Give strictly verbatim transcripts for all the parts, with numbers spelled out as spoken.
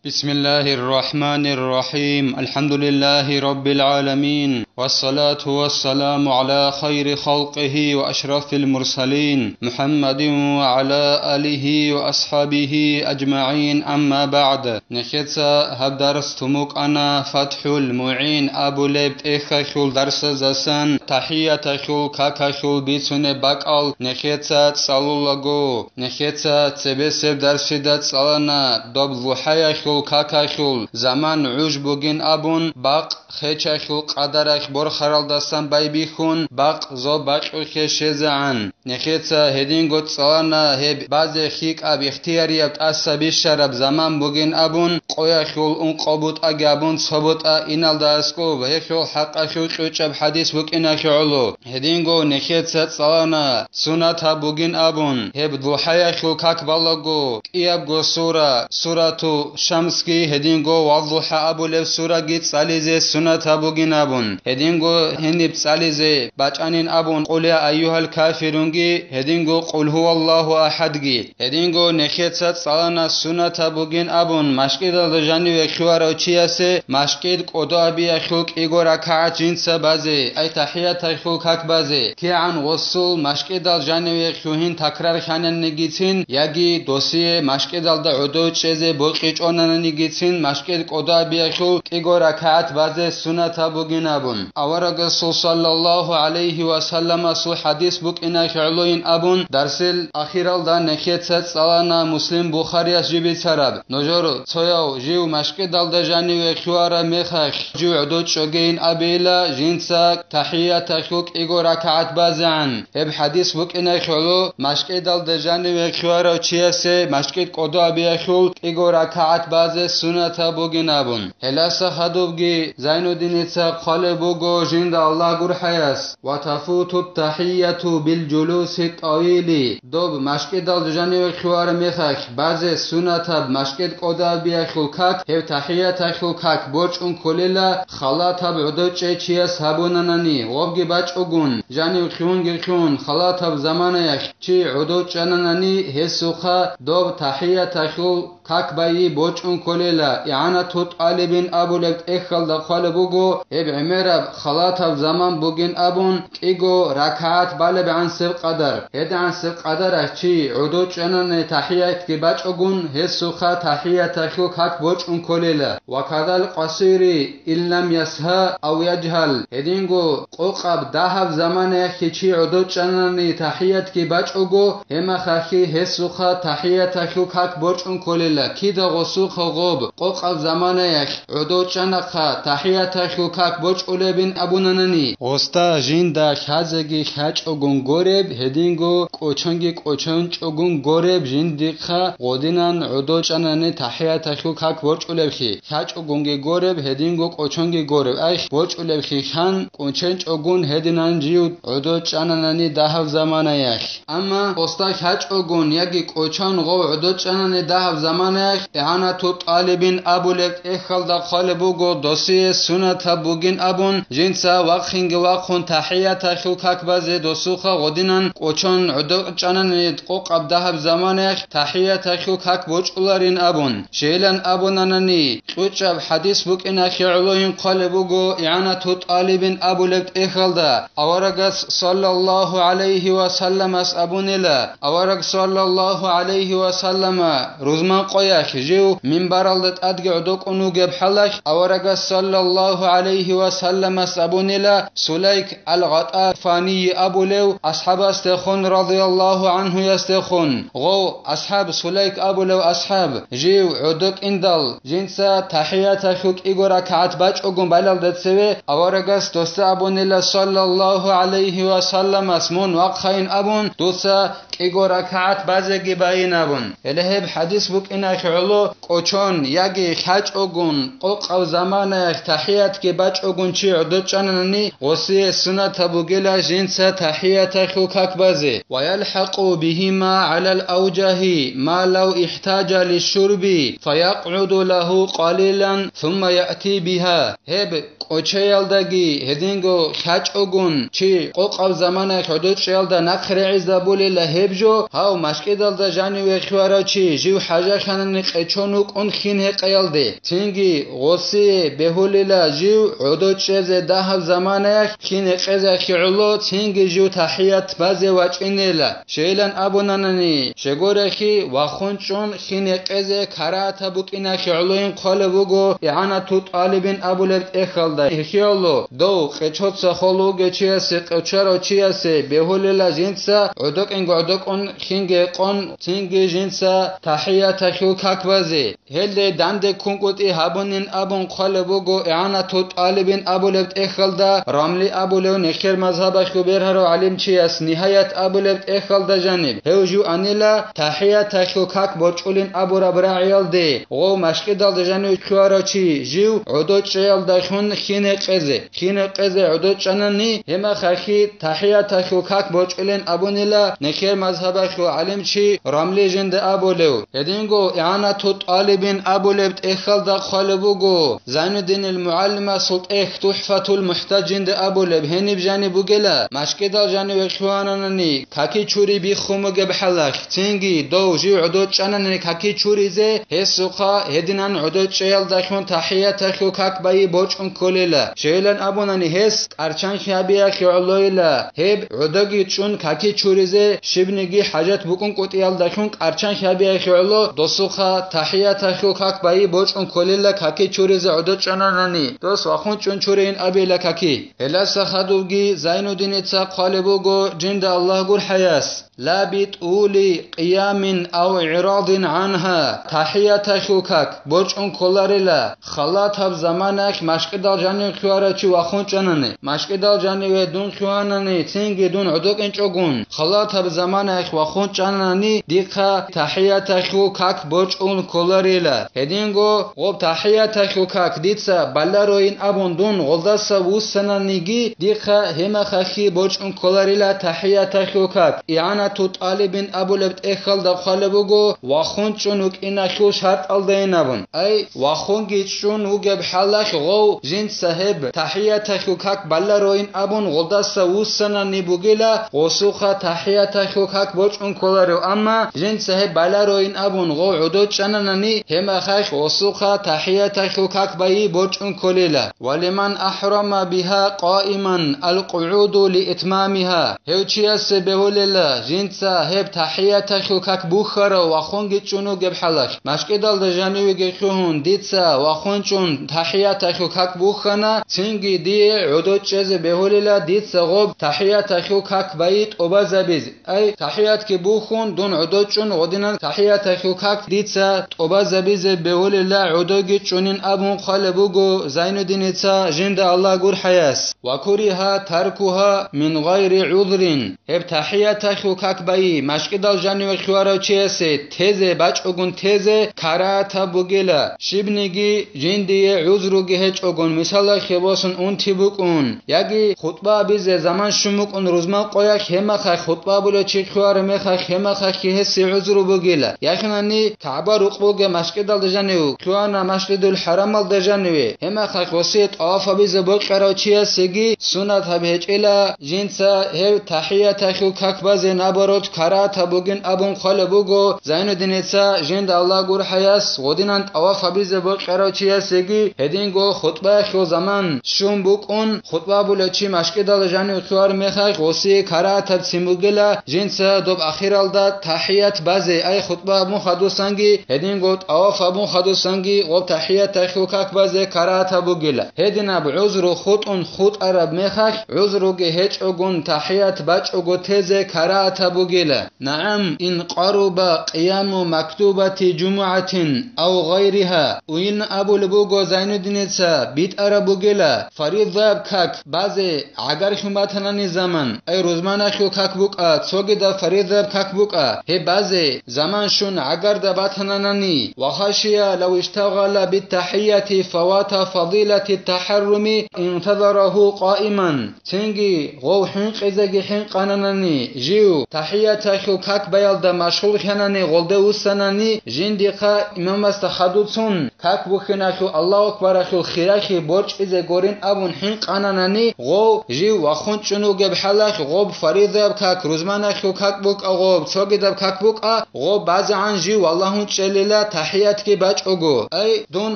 بسم الله الرحمن الرحيم. الحمد لله رب العالمين. والصلاة والسلام على خير خلقه وأشرف المرسلين محمد وعلى آله وأصحابه أجمعين. أما بعد. Нехеца гьаб дарс тумукъана ФатхӀул МугӀин абулеб тӀехьалъул дарсаздасан тахӀияталъул какалъул бицунеб бакӀал нехеца цӀалулаго. Нехеца цебесеб дарсида цӀалана доб лухӀаялъул какалъул заман гӀуж бугин абун, бакъ хечалъул къадаралъ борхаралдасан байбихьун, бакъ зоб бакьулъе щезегӀан. Нехеца гьединго цӀалана гьеб базе лъикӀаб ихтиярияб тӀаса бищараб заман бугин абун, къоялъул ункъо бутӀаги абун цо бутӀа иналда аскӀоб гьелъул хӀакъалъул кьучӀаб хӀадис букӀиналъе гӀоло. Гьединго нехеца цӀалана сунатаб бугин абун, гьеб духӀаялъул как балаго, кӀиябго сура, Сурату Шамсги, гьединго ВаддухӀа абулеб сураги цӀализе сунатаб бугин абун, гьединго гьениб цӀализе бачӀанин абун, Къул я айюгьал кафирунги, гьединго Къул гьуваллагьу ахӀадги. Гьединго нехеца цӀалана сунатаб бугин абун, машкӀидалда жаниве хьуарав чиясе машкӀид кӀодо абиялъул кӀиго ракагӀат жинца базе, ай тахӀияталъул как базе, кигӀан гъосул машкӀидал жаниве хьугьин такрар хьананигицин яги досие машкӀидалда гӀодов чӀезе бокьичӀонанигицин машкӀид кӀодо абиялъул кӀиго ракагӀат базе сунатаб бугин абун. Аварагасул саллаллагьу гӀалайгьи ва салламасул хӀадис букӀиналъе гӀолойин абун, дарсил ахиралда нехеца цӀалана Муслим, Бухарияс жиб бицараб. Нужер цояв жив машкӀидалда жаниве хьуараб мехалъ, жив гӀодов чӀогейин абейила, жинца тахӀияталъул кӀиго ракагӀат базегӀан. Гьеб хӀадис букӀиналъе гӀоло машкӀидалда жаниве хьуарав чиясе машкӀид кӀодо абиялъул кӀиго ракагӀат базе сунатаб бугин абун. Гьеласа хадубги Зайнуддиница хъвалеб буго жинда Аллагь гурхӀаяс: «Ва тафуту тахӀияту бил жулуси тӀавили». Доб машкӀидалда жаниве хьуараб мехалъ базе сунатаб машкӀид кӀодо абиялъул как, гьеб тахӀияталъул как борчӀун кколила, халатаб гӀодов чӀей чияс гьабунанани, гъобги бачӀогун, жанив хьунги хьун, халатаб заманаялъ чи гӀодов чӀананани, гьесухъа доб тахӀияталъул как байи борчӀун кколила, игӀанату тӀалибин абулеб тӀехьалда хъвалеб буго, гьеб гӀемераб халатаб заман бугин абун, кӀиго ракагӀат балебгӀансеб къадар. ГьедигӀансеб къадаралъ чи гӀодов чӀанани тахӀиятги бачӀогун, гьесухъа тахӀияталъул как борчӀун кколила. Ва кадал къасири ин лам ясгьа ав яжгьал. Гьединго къокъаб дагьаб заманаялъе чи гӀодов чӀанани тахӀиятги бачӀого, гьемахалъи гьесухъа тахӀияталъул как борчӀун кколила, кида гъосухъа гъоб къокъаб заманаялъ гӀодов чӀанахъа тахӀияталъул как борчӀулебин абунанани. Гъосда жинда лъазеги лъачӀогун гореб, гьединго кӀочонги кӀочончӀогун гореб жиндихъа гъодинан гӀодов чӀанани тахӀияталъул как борчӀулеблъи, лъачӀогунги гореб, гьединго кӀочонги гореб, ай, борчӀулеблъи хьан, кӀочончӀогун гьединан жив гӀодов чӀананани дагьаб заманаялъ. Амма гъосда лъачӀогун яги кӀочон гъов гӀодов чӀанани дагьаб заманаялъ, игӀанату тӀалибин абулеб тӀехьалда хъвалеб буго, досие сунатаб бугин абун, жинца вахъинги вахъун тахӀияталъул как базе досухъа гъодинан кӀочон гӀодов чӀанани къокъаб дагьаб заманаялъ тахӀияталъул как борчӀуларин абун. Щайилан абунанани, кьучӀаб хӀадис букӀиналъе гӀолойин хъвалеб буго, игӀанату тӀалибин абулеб тӀехьалда, аварагас саллаллагьу гӀалайгьи ва салламас абунила, авараг саллаллагьу гӀалайгьи ва саллама рузман къоялъ жив минбаралда тӀадги гӀодокӀун вугеб хӀалалъ, аварагас саллаллагьу гӀалайгьи ва салламас абунила, Сулайк ал-ГъатӀафанийи абулев асхӀабасдехун, радияллагьу гӀанхуясдехун, гъов асхӀаб, Сулайк абулев асхӀаб, жив гӀодокӀиндал, жинца тахӀияталъул кӀиго ракагӀат бачӀогун балалда цеве, аварагас досда абунила, саллаллагьу гӀалайгьи ва салламас, мун вахъайин абун, дуца кӀиго ракагӀат базеги байин абун. Гьеле гьеб хӀадис букӀиналъе гӀоло, кӀочон яги лъачӀогун, къокъаб заманаялъ тахӀиятги бачӀогун чи гӀодов чӀананани, гъосие сунатаб бугила жинца тахӀияталъул как базе. Ва ялхӀакъу бигьима гӀалал авжагьи ма лав ихтажа лишшурби, фаякъгӀуду лагьу къалилан, сумма яъти бигьа. Гьеб кӀочеялдаги гьединго лъачӀогун чи къокъаб заманаялъ гӀодов чӀеялда нахъ регӀизабулила гьеб жо, гьав машкӀидалда жаниве хьварав чи жив хӀажалъан къечон вукӀун хин гьекъеялде, цинги гъосие бегьулила жив гӀодо чӀезе дагьаб заманаялъ хин гьекъезехъе гӀоло, цинги жив тахӀият базе вачӀинела. Щайилан абунанани, щегорехи вахун чӀун хин гьекъезе карагьатаб букӀинахъе гӀолойин хъвалеб буго ИгӀанату тӀалибин абулеб тӀехьалда. Гьехияло дов къечоца холуге чиясе, къечарав чиясе бегьулила жинца гӀодокӀинго гӀодокӀун хинги гьекъон, цинги жинца тахӀияталъул как базе. Гьелде данде ккункӀутӀи гьабунин абун хъвалеб буго ИгӀанату тӀалибин абулеб тӀехьалда, Рамли абулев нехер мазгьабалъул бергьарав гӀалимчияс Нигьаят абулеб тӀехьалда жаниб. Гьев жуанила тахӀияталъул как борчӀулин абураб рагӀиялде, гъов машкӀидалда жанив лъугьарав чи жив гӀодо чӀеялдалъун хин гьекъезе. Хин гьекъезе гӀодо чӀанани, гьемахалъи тахӀияталъул как борчӀулин абунила нехер мазгьабалъул гӀалимчи Рамли жинда абулев. Гьединго ИгӀанату тӀалибин абулеб тӀехьалда хъвалеб буго, Зайнуддинил мугӀалимасул тӀехь ТухӀфатул мухӀтажинда абулеб гьениб жаниб бугела, машкӀидал жаниве лъугьананани каки чури биххун бугеб хӀалалъ, цинги дов жив гӀодо чӀанани каки чуризе, гьесухъа гьединан гӀодо чӀеялдалъун тахӀияталъул как байи борчӀун кколела. Щайилан абунани гьес, къарчан хьабиялъе гӀолойила, гьеб гӀодоги чӀун каки чуризе щибниги хӀажат букӀункӀутӀиялдалъун къарчан хьабиялъе гӀоло досухъа тахӀияталъул как байи борчӀун кколела каки чуризе гӀодо чӀананани, дос вахун чӀун чурейин абила каки. Гьеласа хадубги Зайнуддиница хъвалеб буго, жинда Аллагь гурхӀаяс. Ла битӀули къиямин ав игӀрадин гӀангьа, тахӀияталъул как борчӀун кколарила, халатаб заманаялъ машкӀидал жанив лъугьарав чи вахун чӀанани, машкӀидал жаниве дун лъугьанани, цинги дун гӀодокӀинчӀогун, халатаб заманаялъ вахун чӀанани, дихъа тахӀияталъул как борчӀун кколарила. Гьединго гъоб тахӀияталъул как дица балароин абун дун гъолдаса вуссананиги, дихъа гьемахалъи борчӀун кколарила тахӀияталъул как. ИгӀанату тӀалибин абулеб тӀехьалда хъвалеб буго, вахун чӀун вукӀиналъул шартӀалдайин абун. Ай, вахунги чӀун вугеб хӀалалъ гъов жинца гьеб тахӀияталъул как балароин абун гъолдаса вуссанани бугила, гъосухъа тахӀияталъул как борчӀун кколарев, амма жинца гьеб балароин абун гъов гӀодо чӀананани, гьемахалъ гъосухъа тахӀияталъул как байи борчӀун кколела. Ва лиман ахӀрама биха къаиман алкъугӀуду лиитмамиха. Гьев чиясе бегьулела, жинца гьеб тахӀияталъул как бухьарав вахунги чӀун вугеб хӀалалъ, машкӀидалда жанивеги лъугьун, дица вахун чӀун тахӀияталъул как бухьана, цинги дие гӀодо чӀезе бегьулела дица гъоб тахӀияталъул как байи тӀубазабизе. Ай, тахӀиятги бухьун, дун гӀодо чӀун гъодинан тахӀияталъул как дица тӀубазабизе бегьулела гӀодоги чӀунин абун хъвалеб буго Зайнуддиница жинда Аллагь гурхӀаяс. Ва куриха таркуха мин гъайри гӀузрин. Гьеб тахӀияталъул как байи машкӀидал жаниве лъугьарав чиясе тезе бачӀогун тезе карагьатаб бугила, щибниги жиндие гӀузруги гьечӀогун, мисалалъе босун унти букӀун, яги хутӀба абизе заман щун букӀун рузман къоялъ, гьемахалъ хутӀба абулев чи лъугьараб мехалъ, гьемахалъги гьесие гӀузру бугила. Яхинани КагӀба рукъ бугеб машкӀидалда жанив лъугьана, Масжидул ХӀарамалда жаниве, гьемахалъ гъосие тӀаваф абизе бокьарав чиясеги сунат гьаб гьечӀила, жинца гьев тахӀияталъул как базе, наоборот, карагьатаб бугин абун хъвалеб буго Зайнуддиница жинда Аллагь гурхӀаяс, гъодинан тӀаваф абизе бокьарав чиясеги гьединго хутӀбаялъул заман щун букӀун, хутӀба абулев чи машкӀидал жанив лъугьар мехалъ гъосие карагьатабцин бугила, жинца доб ахиралда тахӀият базе, ай хутӀба абун хадусанги, гьединго тӀаваф абун хадусанги, гъоб тахӀияталъул как базе карагьатаб бугила. Гьединаб гӀузру хутӀун хутӀараб мехалъ, гӀузруги гьечӀогун тахӀият бачӀого тезе карагьатаб бугила. НагӀам, ин къаруба къияму мактубати жумугӀатин ав гъайриха, уин абулеб буго Зайнуддиница, битӀараб бугила, фаризаяб как базе гӀагарлъун батанани заман, ай рузманалъул как букӀа, цогидаб фаризаяб как букӀа, гьеб базе заман щун гӀагарда батананани, ва хашия лав иштагъала битахӀияти фавата фадилати тахӀарруми интазараху къаиман. Цинги гъов хӀинкъизеги хӀинкъананани, жив тахӀияталъул как баялда машгъул хьанани гъолде вуссанани, жиндихъа имамасда хадуцун, как бухьиналъул Аллагьу акбаралъул хиралъи борчӀизе гурин абун хӀинкъананани, гъов жив вахун чӀун вугеб хӀалалъ, гъоб фаризаяб как, рузманалъул как букӀа, гъоб цогидаб как букӀа, гъоб базегӀан жив Аллагьун чӀелила тахӀиятги бачӀого. Ай, дун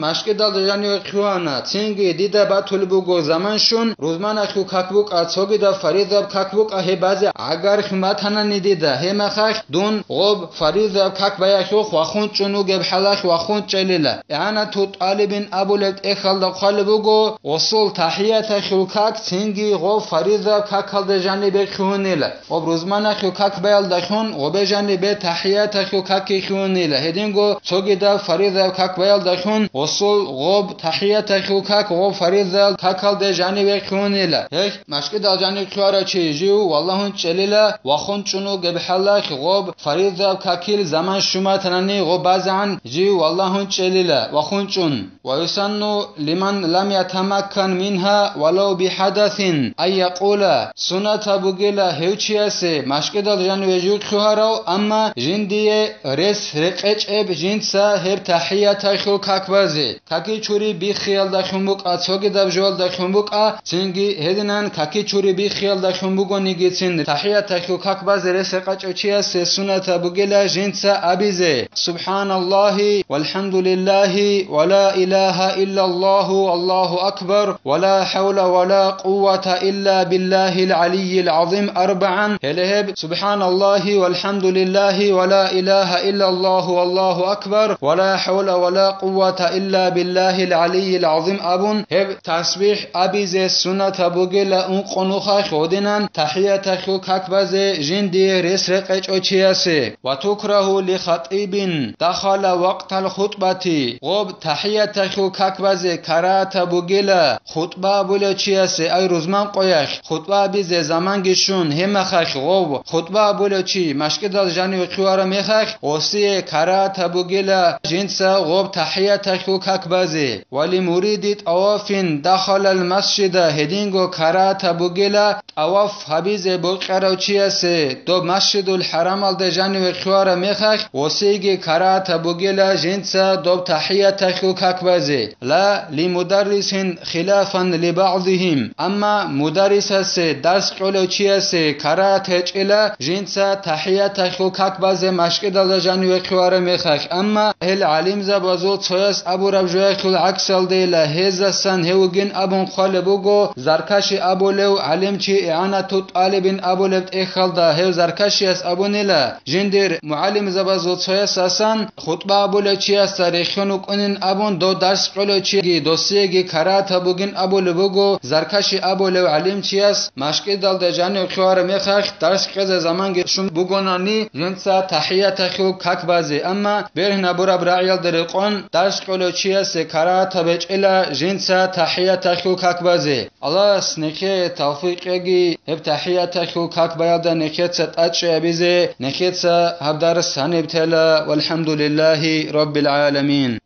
машкидалда жаниве хъугьана, цинги дида батулеб буго заман щун, рузманахъул как букӀа, цогидаб фаризаб как букӀа, гьеб базе гӀагарлъун батанани дида, гьебмехалъ дун гъоб фаризаб как баялъухъ вахун чӀун вугеб хӀалалъ вахун чӀелила. ИгӀанату тӀалибин абулеб тӀехьалда хъвалеб буго, гъосул тахӀиятахъул как цинги гъоб фаризаб какалда жанибе хъугьунила. Гъоб рузманахъул как баялдалъун гъобе жанибе тахӀиятахъул какги хъугьунила. Гьединго цогидаб фаризаб как баялдалъун гъосул гъоб тахӀиятахъул как гъоб фаризаб какалде жаниве хъугьунила. Гьелъ машкидал жанив хъугьарав чи жив валагьун чӀелила, вахун чӀун вугеб хӀалалъ гъоб фаризаб какил заман щун батанани гъоб базегӀан жив валагьун чӀелила, вахун чӀун. ويسن لمن لم يتمكن منها ولو بحدث أن يقول, суннатаб бугила гьев чиясе машкидал жаниве жив хъугьарав, амма жиндие рес рекъечӀеб жинца гьеб тахӀиятахъул как базе, каки чури биххиялдалъун букӀа, цогидаб жоялдалъун букӀа, цинги гьединан каки чури биххиялдалъун бугонигицин тахӀиятахъул как базе рес рекъечӀев чиясе суннатаб бугила жинца абизе: سبحان الله والحمد لله ولا إله إلا الله والله أكبر ولا حول ولا قوة إلا بالله العلي العظيم أربعا. Гьеле гьеб سبحان الله والحمد لله ولا إله إلا الله والله أكبر ولا حول ولا قوة إلا بالله العلي العظيم абун, гьеб тасбихӀ абизе суннатаб бугила ункъо нухалъ гьединан тахӀиятахъул как базе жиндие рес рекъечӀев чиясе. وتكره لخطيب دخل وقت الخطبة, гъоб тахӀиятахъул как базе карагьатаб бугила хутӀба абулев чиясе, ай рузман къоялъ хутӀба абизе заманги щун, гьебмехалъ гъов хутӀба абулев чи машкидал жаниве хъугьараб мехалъ гъосие карагьатаб бугила жинца гъоб тахӀиятахъул как базе. ولمريد طواف دخل المسجد, гьединго карагьатаб бугила тӀаваф гьабизе бокьарав чиясе доб Масжидул ХӀарамалда жаниве хъугьараб мехалъ гъосиеги карагьатаб бугила жинца доб тахӀиятахъул как базе. لا لمدرس خلافا لبعضهم, амма мударрисасе, дарс кьолев чиясе карагьат гьечӀила жинца тахӀиятахъул как базе машкидалда жаниве хъугьараб мехалъ, амма гьел гӀалимзабазул цояс абураб жоялъул гӀаксалдейила, гьезасан гьев вугин абун хъвалеб буго Заркаши абулев гӀалимчи, ИгӀанату тӀалибин абулеб тӀехьалда. Гьев Заркашияс абунила, жиндир мугӀалимзабазул цоясасан хутӀба абулев чиясда рехьун вукӀунин абун, дов дарс кьолев чиги досиеги карагьатаб бугин абулеб буго Заркаши абулев гӀалимчияс, машкидалда жанив хъугьараб мехалъ дарс кьезе заманги щун бугонани жинца тахӀиятахъул как базе, амма бергьинабураб рагӀиялда рекъон дарс кьолев чиясе карагьатаб гьечӀила жинца тахӀиятахъул как базе. Аллагьас нехее тавфикъ кьеги гьеб тахӀиятахъул как баялда нехеца тӀачӀи абизе, нехеца гьаб дарс гьаниб тела. والحمد لله رب العالمين.